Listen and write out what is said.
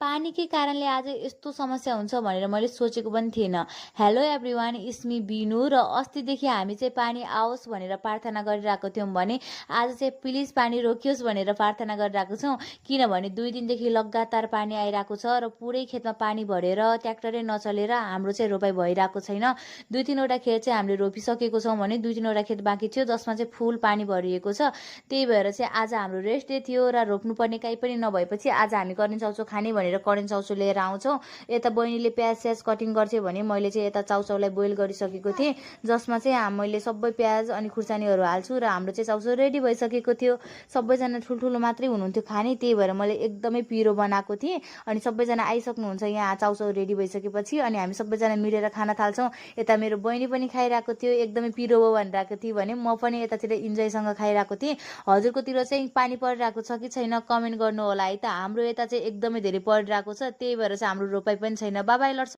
पानीकै कारणले आज यस्तो समस्या हुन्छ भनेर मैले सोचेको पनि थिएन। हेलो एभ्रिवान, इट्स मी बिनु। र अस्तिदेखि हामी चाहिँ पानी आओस् भनेर प्रार्थना गरिरहेको थियौँ भने आज चाहिँ प्लिज पानी रोकियोस् भनेर प्रार्थना गरिरहेको छौँ। किनभने 2 दिनदेखि लगातार पानी आइरहेको छ र पुरै खेतमा पानी भरेर ट्र्याक्टरै नचलेर हाम्रो चाहिँ रोपाइ भइरहेको छैन। 2-3 वटा खेत चाहिँ हामीले रोपिसकेको छौँ भने 2-3 वटा खेत बाँकी थियो जसमा चाहिँ फुल पानी भरिएको छ। त्यही भएर चाहिँ आज हाम्रो रेस्ट डे थियो र रोप्नुपर्ने काहीँ पनि नभएपछि आज हामी करेन्ट चाउचाउ खाने भनेर करेन्ट चाउचाउ लिएर आउँछौँ। यता बहिनीले प्याज स्याज कटिङ गर्थ्यो भने मैले चाहिँ यता चाउचाउलाई बोइल गरिसकेको थिएँ, जसमा चाहिँ मैले सबै प्याज अनि खुर्सानीहरू हाल्छु र हाम्रो चाहिँ चाउचाउ रेडी भइसकेको थियो। सबैजना ठुल्ठुलो मात्रै हुनुहुन्थ्यो खाने, त्यही भएर मैले एकदमै पिरो बनाएको थिएँ। अनि सबैजना आइसक्नुहुन्छ यहाँ चाउचाउ रेडी भइसकेपछि अनि हामी सबैजना मिलेर खान थाल्छौँ। यता मेरो बहिनी पनि खाइरहेको थियो, एकदमै पिरो हो भनिरहेको थियो भने म पनि यतातिर इन्जोयसँग खाइरहेको थिएँ। हजुरकोतिर चाहिँ पानी परिरहेको छ कि छैन कमेन्ट गर्नु होला है त। हाम्रो यता चाहिँ एकदमै धेरै परिरहेको छ, त्यही भएर चाहिँ हाम्रो रोपाइ पनि छैन। Bye bye lots.